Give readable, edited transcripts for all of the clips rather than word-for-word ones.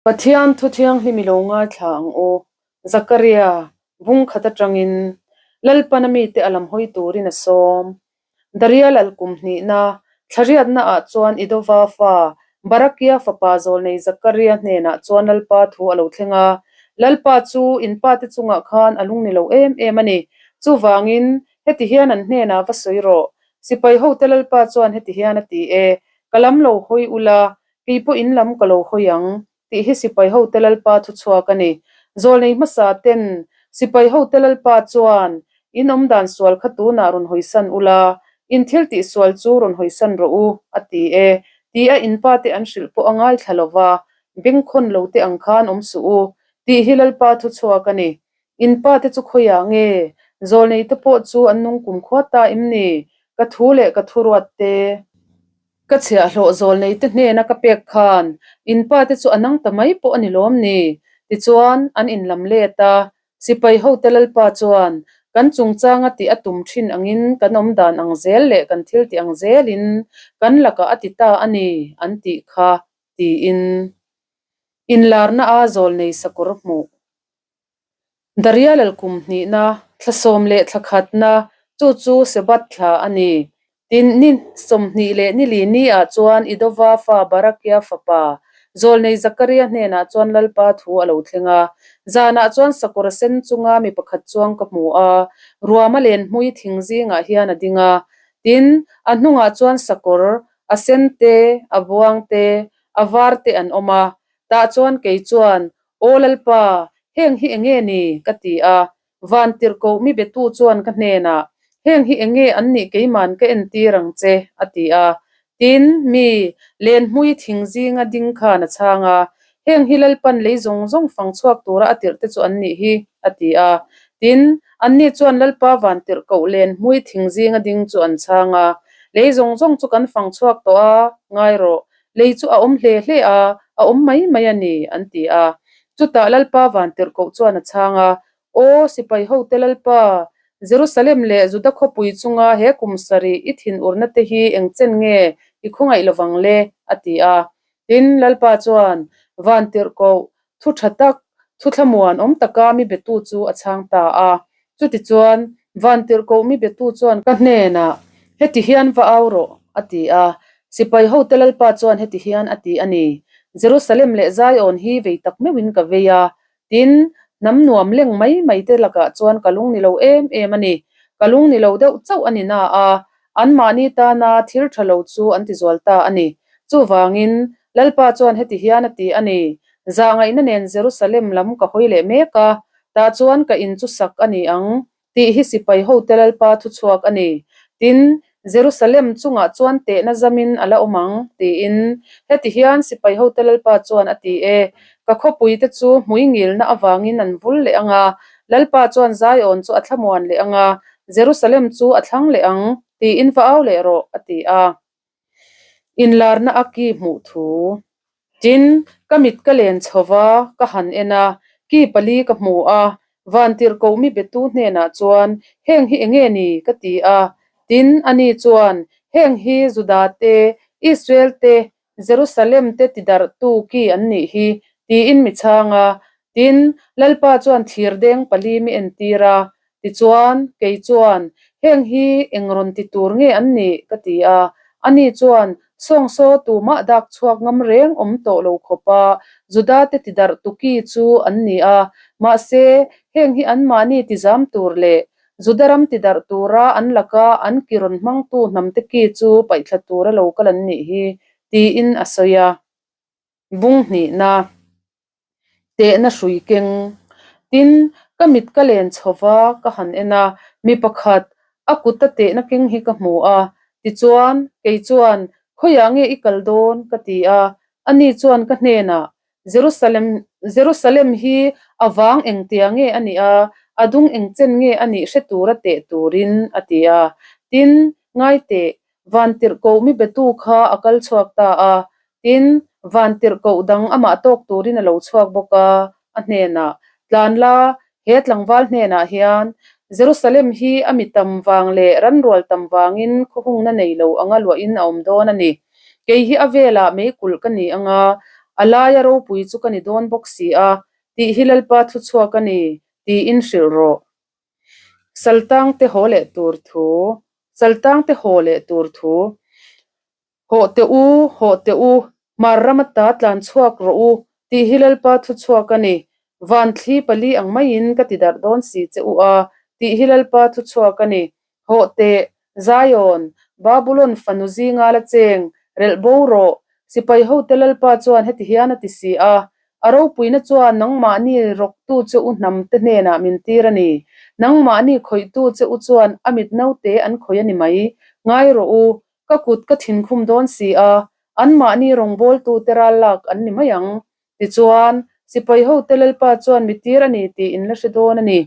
Pathian thu thianghlim i lo ngaithla ang u. Zakaria, bung khat atangin Lalpan a mite a lam hawi turin a sawm. Daria lal kum hnihna, thla riatna ah chuan Idova fa, Barakia fapa zawlnei Zakaria hnenah chuan Lalpa thu a lo thleng a. Lalpa chu in pate chungah khan a lung ni lo em em a ni. Chuvangin, heti hian an hnenah va sawi rawh. Sipai hote Lalpa chuan heti hian a ti e, Ka lam lo hawi ula, Kei pawh in lam ka lo hawi ang, tih hi sipai hote Lalpa thu chhuak a ni. Zawlnei hmasa ten, Sipai hote Lalpa chuan, In awm dan sual kha tunah rawn hawisan ula, in thil tih sual chu rawn hawisan rawh u, a ti e, ti a in pa te an hrilh pawh a ngaithla lo va, bengkhawn lo te ang khan awm suh u, tih hi Lalpa thu chhuak a ni. In pa te chu khawiah nge? Zawlnei te pawh chu an nung kumkhua ta em ni? Ka thu leh ka thuruat te. Ka chhiahhlawh zawlneite hnena ka pek khan in pa te chu a nang ta mai pawh a ni lawm ni? Tichuan, an inlam let a. Sipai hote Lalpa chuan, Kan chungchanga tih a tum thin angin kan awm dan ang zel leh kan thil tih ang zelin kan lakah a ti ta a ni, an tih kha, tiin inlarna a zawlnei sakawr hmuh. Daria lal kum hnihna, thla sawm leh thla khatna, chu chu Sebat thla a ni. Tin, ni 20 leh ni li ni ah chuan Idova fa Barakia fapa, Zawlnei Zakaria hnenah chuan Lalpa thu a lo thleng a. Zanah chuan sakawr sen chunga mi pakhat chuang ka hmu a, ruama lenhmui thing zingah hian a ding a. Tin, a hnungah chuan sakawr, a sen te, a buang te, a var te an awm a. Tah chuan kei chuan, Aw Lalpa, heng hi enge ni? ka ti a. Vantirhkoh mi betu chuan ka hnenah, Heng hi enge an nih keiman ka entir ang che, a ti a. Tin, mi, lenhmui thing zinga ding khan a chhang a, Heng hi Lalpan lei zawng zawng fang chhuak tura a tirh te chu an nih hi, a ti a. Tin, anni chuan Lalpa vantirhkoh lenhmui thing zinga ding chu an chhang a, Lei zawng zawng chu kan fang chhuak tawh a, ngai rawh, Lei chu a awm hle hle a, a awm mai mai a ni, an ti a. Chutah Lalpa vantirhkoh chuan a chhang a, Aw, sipai hote Lalpa, Jerusalem leh Juda khawpui chunga he kum sarih i thinurna te hi eng chen nge i khawngaih lovang le? a ti a. Tin, Lalpa chuan vantirhkoh Thu tha tak, thu thlamuan awm taka mi betu chu a chhang ta a. Chutichuan, vantirhkoh mi betu chuan ka hnenah, Heti hian va au rawh, a ti a. Sipai hote Lalpa chuan heti hian a ti a ni, Jerusalem leh Zion hi vei tak meuhin ka vei a, tin, hnam nuam leng mai mai te lakah chuan ka lung ni lo em em a ni. Ka lung ni lo deuh chauh a ni na a, anmahni tana thil tha lo chu an ti zual ta a ni. Chuvangin, Lalpa chuan heti hian a ti a ni, Zahngaihna nen Jerusalem lam ka hawi leh mek a, tah chuan ka in chu sak a ni ang, tih hi sipai hote Lalpa thu chhuak a ni. Tin, Jerusalem chungah chuan tehna zamin a la awm ang, tiin heti hian sipai hote Lalpa chuan a ti e, Ka khawpuite chu hmui ngilna avangin an vul leh ang a, Lalpa chuan Zion chu a thlamuan leh ang a, Jerusalem chu a thlang leh ang, tiin va au leh rawh, a ti a. Inlarna a ki hmuh thu. Tin, ka mit ka len chho va, ka han en a, ki pali ka hmu a, Vantirhkoh mi betu hnenah chuan, Heng hi enge ni? ka ti a. Tin, ani chuan, Heng hi Juda te, Israel te, Jerusalem te tidarhtu ki an nih hi, tiin mi chhang a. Tin, Lalpa chuan thirdeng pali mi entir a, Tichuan, kei chuan, Heng hi eng rawn ti tur nge an nih? ka ti a. Ani chuan, Sawngsaw tumah dak chhuak ngam reng awm tawh lo khawpa Judate tidarh tuki chu an ni a. Mahse, heng hi anmahni tizam tur leh Juda ram tidarh tura an laka an ki rawn hmangtu hnamte ki chu paihthla tura lo kal an nih hi, tiin a sawi a. Bung hnihna. Tehna hrui keng. Tin, ka mit ka len chho va, ka han en a, mi pakhat, a kuta tehna keng hi ka hmu a. Tichuan, kei chuan, Khawiah nge i kal dawn? ka ti a. Ani chuan ka hnenah, Jerusalem, Jerusalem hi a vang engtia nge a nih a, a dung engchen nge a nih hre tura teh turin, a ti a. Tin, ngaiteh, Vantirhkoh mi betu kha a kal chhuak ta a, tin, vantirhkoh dang amah tawk turin a lo chhuak bawk a, a hnenah, Tlan la, he tlangval hnenah hian Jerusalem hi a mi tam vang leh ranrual tam vangin khawhungna nei lo anga luahin a awm dawn a ni. Kei hi a velah mei kulh ka ni anga, A laia ropui chu ka ni dawn bawk si a, tih hi Lalpa thuchhuak a ni, tiin hrilh rawh. Saltangte haw leh tur thu Saltangte haw leh tur thu Hawh teh u, hawh teh u, hmar ram ata tlan chhuak rawh u, tih hi Lalpa thuchhuak a ni. Van thli pali ang maiin ka ti darh dawn si che u a, tih hi Lalpa thuchhuak a ni. Hawh teh, Zion, Babulon fanu zinga la cheng, relh bo rawh. Sipai hote Lalpa chuan heti hian a ti si a, A ropuina chuan nangmahni rawktu che u hnamte hnenah min tir a ni. Nangmahni khawihtu che u chuan a mit naute an khawih a ni mai. Ngai rawh u, ka kut ka thinkhum dawn si a, anmahni rawngbawltute ral lak an ni mai ang. Tichuan, sipai hote Lalpa chuan mi tir a ni tih in la hre dawn a ni.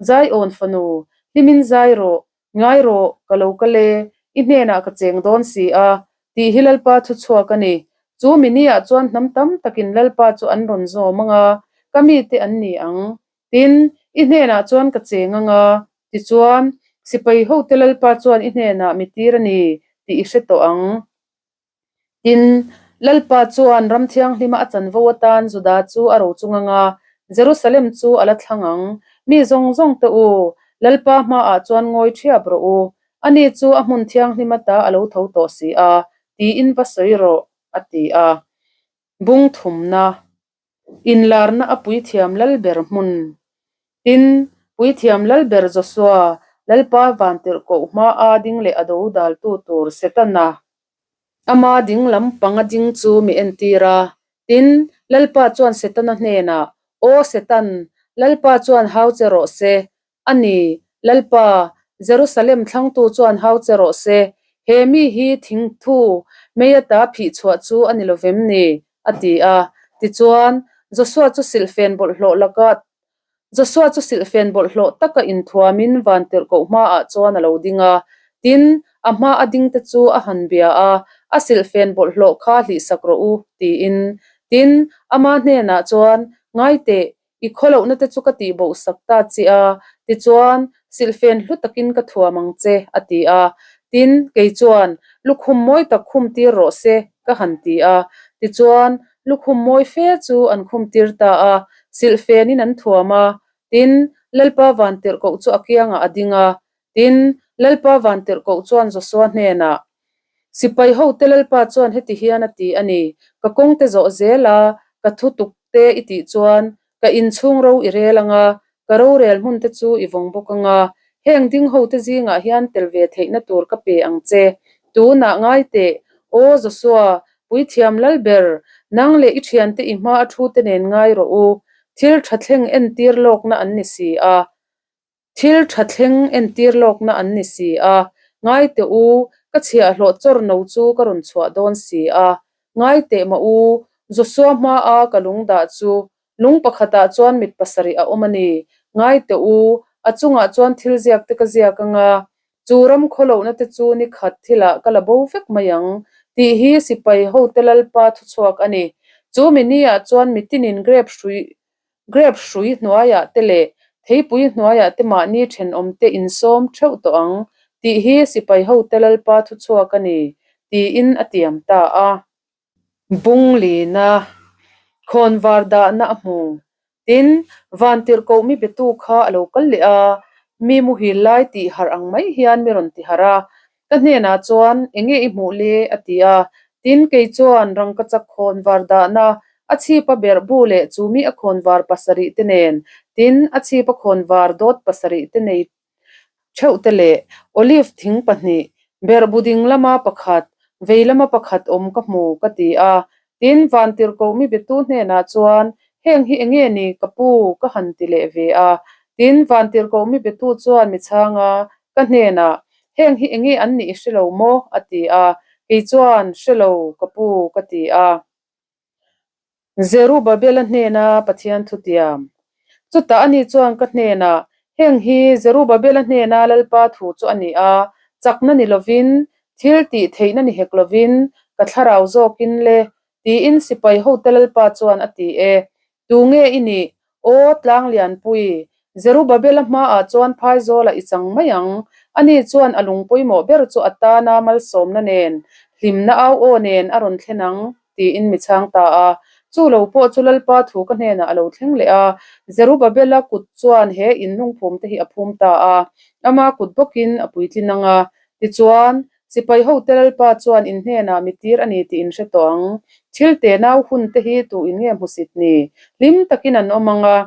Zaiawn fanu, hlimin zai rawh, ngai rawh, ka lo kal e, i hnenah ka cheng dawn si a, tih hi Lalpa thu chhuak a ni. Chu mi niah chuan hnam tam takin Lalpa chu an rawn zawm ang a, ka mite an ni ang. Tin, i hnenah chuan ka cheng ang a, tichuan, sipai hote Lalpa chuan i hnenah mi tir a ni tih i hre tawh ang. Tin, Lalpa chuan ram thianghlima a chanvo atan Juda chu a ro chung ang a, Jerusalem chu a la thlang ang. Mi zawng zawng te u, Lalpa hmaah chuan ngawi ṭhiap rawh u, ani chu a hmun thianghlima ta a lo tho tawh si a, tiin va sawi rawh, a ti a. Bung thumna. Inlarna a puithiam lalber hmun. Tin, puithiam lalber Josua, Lalpa vantirhkoh hmaa ding leh a do daltu tur Setana, ama ding lampanga ding chu mi entir a. Tin, Lalpa chuan Setana hnenah, Aw Setan, Lalpa chuan hau che rawh se, A ni, Lalpa, Jerusalem thlangtu chuan hau che rawh se, he mi hi thingthu mei ata phih chhuah chu a ni lo vem ni? a ti a. Tichuan, Joshua chu silhfen bawlhhlawh lakah Joshua chu silhfen bawlhhlawh taka inthuamin vantirhkoh hmaah chuan a lo ding a. Tin, a hma a dingte chu a han bia a, A silhfen bawlhhlawh kha hlihsak rawh u, tiin. Tin, ama hnenah chuan, Ngai teh, I khawlohna te chu ka tih boh sak ta che a, tichuan, silhfen hlu takin ka thuam ang che, a ti a. Tin, kei chuan, Lukhum mawi tak khum tir rawh se, ka han ti a. Tichuan, lukhum mawi fe chu an khum tir ta a, silhfenin an thuam a. Tin, Lalpa vantirhkoh chu a kiangah a ding a. Tin, Lalpa vantirhkoh chuan Josua hnenah, Sipai hote Lalpa chuan heti hian a ti a ni, Ka kawngte zawh zel a, ka thu tuk te i tih chuan ka inchhung ro i rel ang a, ka rorel hmun te chu i vawng bawk ang a. Heng ding hote zingah hian tel ve theihna tur ka pe ang che. Tunah ngai teh, Aw Josua, puithiam Lalber, nang leh i thiante i hma a thu te nen ngai rawh u, thil tha thleng entir lawkna an ni si a. Thil tha thleng entir lawkna an ni si a, ngai teh u, ka chhiahhlawh chawr no chu ka rawn chhuah dawn si a. Ngai teh mah u, Josua hmaa ka lung dah chu, lung pakhatah chuan mit pasarih a awm a ni. Ngai teh u, a chungah chuan thil ziak te ka ziak ang a, chu ram khawlohna te chu ni khat thilah ka la bo vek mai ang, tih hi sipai hote Lalpa thuchhuak a ni. Chu mi niah chuan mitinin grep hrui Grep hrui hnuaiah te leh theipui hnuaiah te mahni thenawmte insawm theuh tawh ang tih hi sipai hote Lalpa thuchhuak a ni, tiin a tiam ta a. Bunglina khawnvar dahna a hmu. Tin, vantirhkoh mi betu kha a lo kal leh a, mi muhil lai tih harh ang mai hian mi rawn ti harh a. Ka hnenah chuan, Enge i hmuh le? a ti a. Tin, kei chuan rangkachak khawnvar dahna, a chhipa berh bu leh chu mi a khawnvar pasarih te nen, tin, a chhipa khawnvar dawt pasarih te nei theuh te leh olive thing pahnih, berh bu ding lama pakhat, vei lama pakhat awm ka hmu, ka ti a. Tin, vantirhkoh mi betu hnenah chuan, Heng hi enge ni, ka pu? ka han ti leh ve a. Tin, vantirhkoh mi betu chuan mi chhang a, ka hnenah, Heng hi enge an nih i hre lo maw? a ti a. Kei chuan, Hre lo, ka pu, ka ti a. Zerubabela hnena Pathian thutiam. Chutah ani chuan ka hnenah, Heng hi Zerubabela hnena Lalpa thu chu a ni a, chakna ni lovin, thil tih theihna ni hek lovin, ka thlarau zawkin le, tiin sipai hote Lalpa chuan a ti e. Tu nge i nih? Aw, tlang lianpui, Zerubabela hmaah chuan phaizawlah i chang mai ang. Ani chuan a lung pawimawh ber chu a tana malsawmna nen, hlimna au aw nen a rawn thlen ang, tiin mi chhang ta a. Chu lo pawh chu Lalpa thu ka hnenah a lo thleng leh a, Zerubabela kut chuan he in lungphum te hi a phum ta a, ama kut bawkin a puitlin ang a. Tichuan, sipai hote Lalpa chuan in hnenah mi tir a ni tih in hre tawh ang. Thil te nau hun te hi tu in nge hmusit ni? Hlim takin an awm ang a,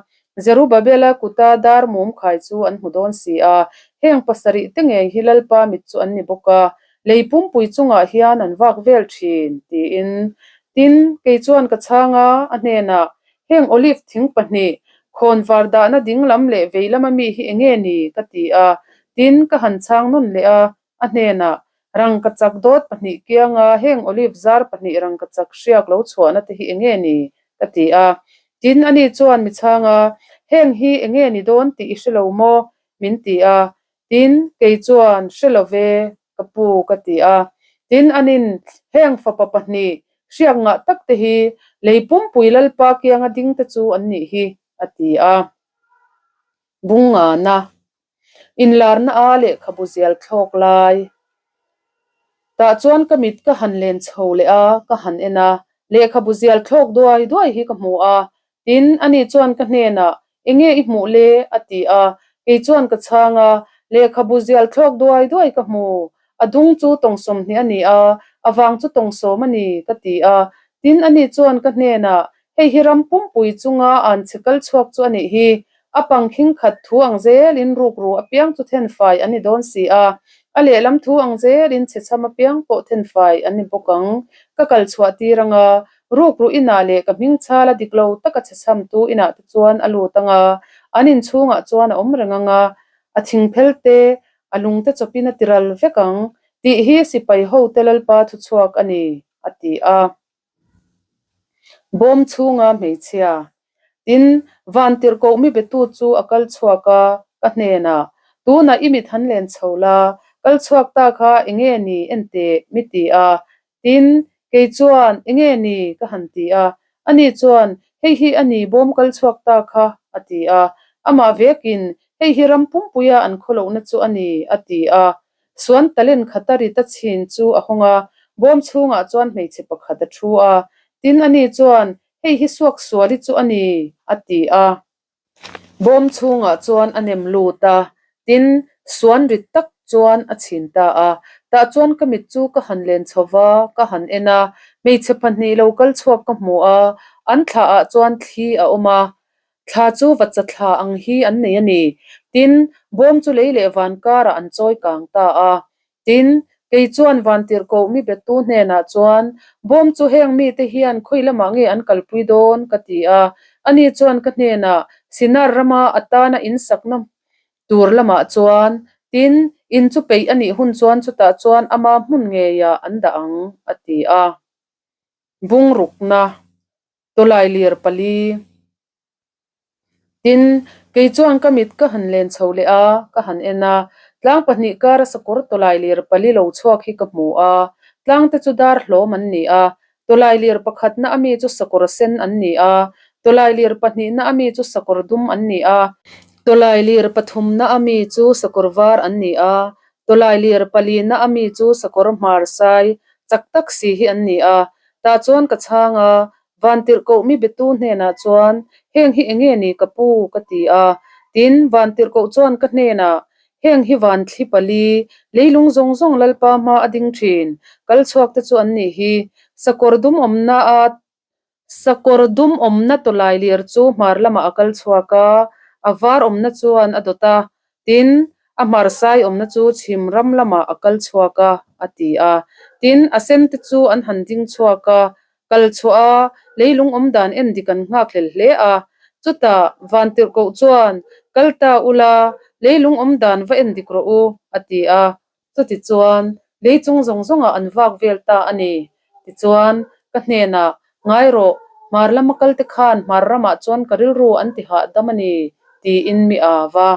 Zerubabela kuta dar mum khai chu an hmu dawn si a, heng pasarih te ngei hi Lalpa mit chu an ni bawk a, Lei pumpui chungah hian an vak vel thin, tiin. Tin, kei chuan ka chhang a, a hnenah, Heng olive thing pahnih, khawnvar dahna ding lam leh vei lama mi hi enge ni? ka ti a. Tin, ka han chhang nawn leh a, a hnenah, Rangkachak dawt pahnih kianga heng olive zar pahnih rangkachak hriak lo chhuahna te hi enge ni? ka ti a. Tin, ani chuan mi chhang a, Heng hi enge ni dawn tih i hre lo maw? min ti a. Tin, kei chuan, Hre lo ve, ka pu, ka ti a. Tin, anin, Heng fapa pahnih, hriak ngah tak te hi lei pumpui Lalpa kianga ding te chu an nih hi, a ti a. Bungngana, Inlarna a lehkhabu zial thlawk lai. Tah chuan ka mit ka han len chho leh a, ka han en a, lehkhabu zial thlawk duai duai hi ka hmu a. Tin, ani chuan ka hnenah, Enge i hmuh le? a ti a. Kei chuan ka chhang a, Lehkhabu zial thlawk duai duai ka hmu. A dung chu tawng 20 a ni a, a vang chu tawng 10 a ni, ka ti a. Tin, ani chuan ka hnenah, Hei hi ram pumpui chunga an chhe kal chhuak chu a nih hi. A pang khing khat thu ang zelin rukru apiang chu thenfai an ni dawn si a, a lehlam thu ang zelin chhe chham apiang pawh thenfai an ni bawk ang. Ka kal chhuah tir ang a, rukru inah leh ka hming chhala dik lo taka chhe chhamtu inah te chuan a lut ang a, an inchhungah chuan a awm reng ang a, a thingphel te, a lungte chawpin a tiral vek ang, tih hi sipai hote Lalpa thuchhuak a ni, a ti a. Bawm chhunga hmeichhia. Tin, Vantirhkoh mi betu chu a kal chhuak a, ka hnenah, Tunah i mit han len chho la, kal chhuak ta kha enge ni enteh mi ti a. Tin, kei chuan, Enge ni? ka han ti a. Ani chuan, Hei hi a ni bawm kal chhuak ta kha, a ti a. Amah vekin, Hei hi ram pumpuia an khawlohna chu a ni, a ti a. Suan talent khata rit a chhin chu a hawng a, bawm chhungah chuan hmeichhe pakhat a thu a. Tin, ani chuan, Hei hi suak suali chu a ni, a ti a. Bawm chhungah chuan a nem lut a, tin, suan rit tak chuan a chhin ta a. Tah chuan ka mit chu ka han len chho va, ka han en a, hmeichhe pahnih lo kal chhuak ka hmu a, an thlaah chuan thli a awm a. Thla chu vacha thla ang hi an nei a ni. Tin, bawm chu lei leh van karah an chawi kang ta a. Tin, kei chuan Vantirhkoh mi bettu hnenah chuan, Bawm chu heng mite hian khawi lamah nge an kalpui dawn? ka ti a. Ani chuan ka hnenah, Sinar rama atana in sakna tur lamah chuan, tin, in chu peih a nih hun chuan chutah chuan ama hmun ngeiah an dah ang, a ti a. Bungrukna. Tawlai lir pali. Tin, kei chuan ka mit ka han len chho leh a, ka han en a, tlang pahnih kara sakawr tawlai lir pali lo chhuak hi ka hmu a, tlang te chu dar hlawm an ni a, tawlai lir pakhatna ami chu sakawr sen an ni a, tawlai lir pahnihna ami chu sakawr dum an ni a, tawlai lir pathumna ami chu sakawr var an ni a, tawlai lir palina ami chu sakawr hmar sai chak tak si hi an ni a, tah chuan ka chhang a, Vantirhkoh mi betu hnenah chuan, Heng hi enge ni ka pu? ka ti a. Tin, Vantirhkoh chuan ka hnenah, Heng hi van thli pali, leilung zawng zawng Lalpa hma a ding thin, kal chhuak te chu an nih hi. Sakawr dum awmna a Sakawr dum awmna tawlai lir chu hmar lamah a kal chhuak a, a var awmna chuan a dawt a. Tin, a hmarsai awmna chu chhim ram lamah a kal chhuak a, a ti a. Tin, a sen te chu an han ding chhuak a, Kal chhuah a, leilung awm dan en dik an nghak hlel hle a. Chutah, Vantirhkoh chuan, Kal ta ula, leilung awm dan va en dik rawh u, a ti a. Chutichuan, lei chung zawng zawngah an vak vel ta a ni. Tichuan, ka hnenah, Ngai rawh, hmar lama kalte khan hmar ramah chuan ka rilru an ti hahdam a ni, tiin mi au va.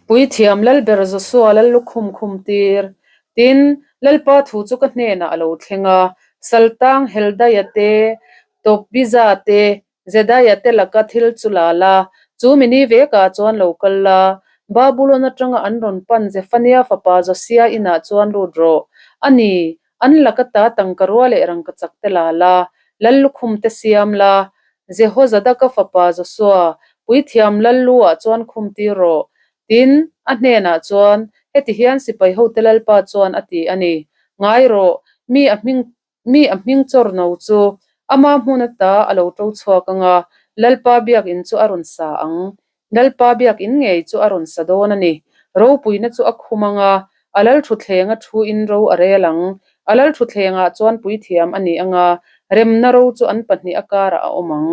Puithiam Lalber Joshua Lallukhum khum tir. Tin, Lalpa thu chu ka hnenah a lo thleng a, Saltang Heldaia te, Tobija te, Jedaia te laka thil chu la la, chu mi ni vekah chuan lo kal la, Babulon atanga an rawn pan Zephaniah fapa Josia inah chuan lut rawh. A ni, an laka ta tangka rua leh rangkachak te la la. Lal lukhum te siam la, Jehozadaka fapa Josua, puithiam lal lu ah chuan khum tir rawh. Tin, a hnenah chuan, Heti hian sipai hote Lalpa chuan a ti a ni, Ngai rawh, mi a hming Mi a hming chawr no chu ama hmun ata a lo to chhuak ang a, Lalpa biakinn chu a rawn sa ang. Lalpa biakinn ngei chu a rawn sa dawn a ni. Ropuina chu a khum ang a, a lalthutthleng a thuin ro a rel ang. A lalthutthlengah chuan puithiam a ni ang a, remna ro chu an pahnih a karah a awm ang.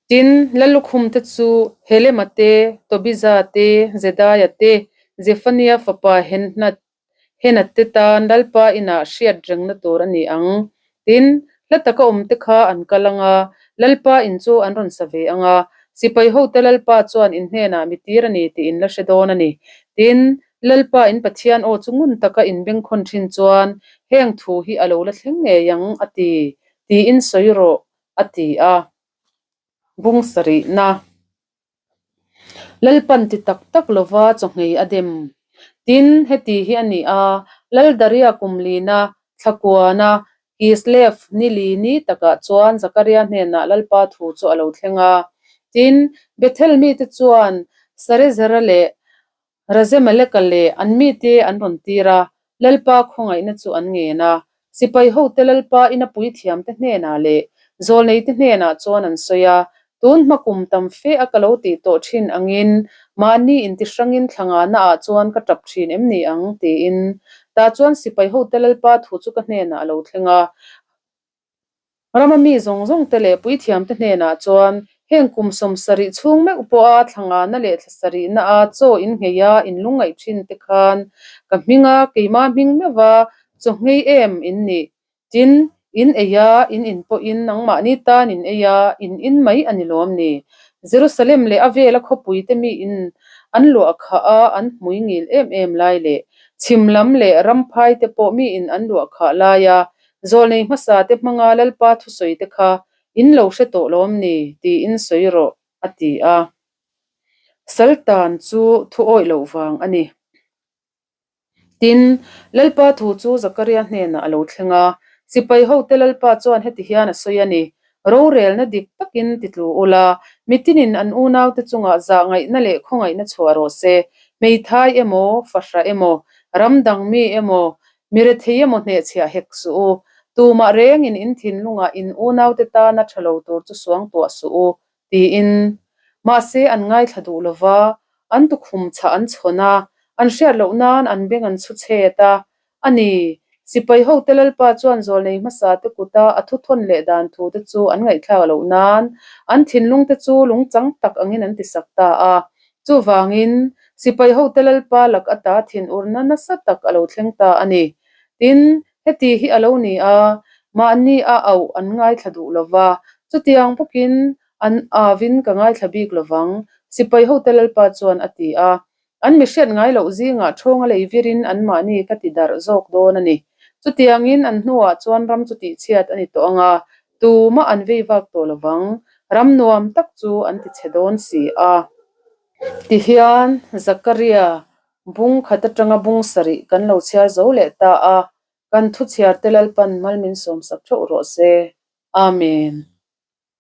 Tin, Lallukhumte chu Helema te, Tobiza te, Jedaia te, Zephania fapa Henat te tan Lalpa inah hriat rengna tur a ni ang. Tin, hla taka awmte kha an kal ang a, Lalpa in chu an rawn sa ve ang a, sipai hote Lalpa chuan in hnenah mi tir a ni tih in la hre dawn a ni. Tin, Lalpa in Pathian aw chu ngun taka in bengkhawn thin chuan heng thu hi a lo la thleng ngei ang, a ti, tiin sawi rawh, a ti a. Bung sarihna. Lalpan ti tak tak lova chawhngei a dem. Tin, heti hi a ni a, Laldaria kumlina, Thlakuana, Kislev ni li ni takah chuan Zakaria hnenah Lalpa thu chu a lo thleng a. Tin, Bethel mite chuan Sarezera leh Razemaleka leh an mite an rawn tir a, Lalpa khawngaihna chu an ngen a. Sipai hote Lalpa ina puithiamte hnenah leh zawlneite hnenah chuan an sawi a, Tun hma kum tam fe a ka lo tih tawh thin angin mahni intihrangin thla ngahna ah chuan ka tap thin em ni ang? tiin. Tah chuan sipai hote Lalpa thu chu ka hnenah a lo thleng a. Rama mi zawng zawng te leh puithiam te hnenah chuan heng kum 70 chhung meuh pawha thla ngahna leh thla sarihna a chaw in nghei a in lungngaih thin te khan ka hming a keimah hming meuha chaw nghei em in nih. Tin, in ei a, in in pawhin nangmahni tan in ei a, in in mai a ni lawm ni. Jerusalem leh a vela khawpui te mi in an luah khah a an hmui ngil em em lai leh chhim lam leh ram phai te pawh mi in an luah khah lai a Zawlnei hmasa te hmanga Lalpa thusawi te kha in lo hre tawh lawm ni? tiin sawi rawh, a ti a. Saltan chu thu awih loh vang a ni. Tin, Lalpa thu chu Zakaria hnenah a lo thleng a, Sipai hote Lalpa chuan heti hian a sawi a ni, Rorelna dik takin ti tlu ula, mitinin an unaute chungah zahngaihna leh khawngaihna chhuah rawh se, hmeithai emaw, fahra emaw, ram dang mi emaw, Mi rethei emaw hnehchhiah hek suh u. Tumah rengin in thinlungah in unaute tana tha lo tur chu suang tuah suh u, tiin. Mahse, an ngaithla duh lo va, an tukhum chhah an chhawn a, an hriat loh nan an beng an chhu chhet a. A ni, sipai hote Lalpa chuan zawlnei hmasate kuta a thuthawn leh dan thute chu an ngaihthlak loh nan an thinlungte chu lungchang tak angin an tisak ta a. Chuvangin, sipai hote Lalpa lak ata thinurna nasa tak a lo thleng ta a ni. Tin, heti hi a lo ni a, mahni a auh an ngaithla duh lo va, chutiang bawkin an auvin ka ngaithla bik lo vang, sipai hote Lalpa chuan a ti a. An mi hriat ngai loh zingah ṭhawnga lei virin anmahni ka ti darh zawk dawn a ni. Chutiangin an hnuah chuan ram chu tihchhiat a ni tawh ang a, tumah an vei vak tawh lo vang. Ram nuam tak chu an ti chhe dawn si a. Tihian Zakaria bung khat atanga bung sarih kan lo chhiar zo leh ta a, kan thu chhiarte Lalpan mal min sawmsak theuh rawh se. Amen.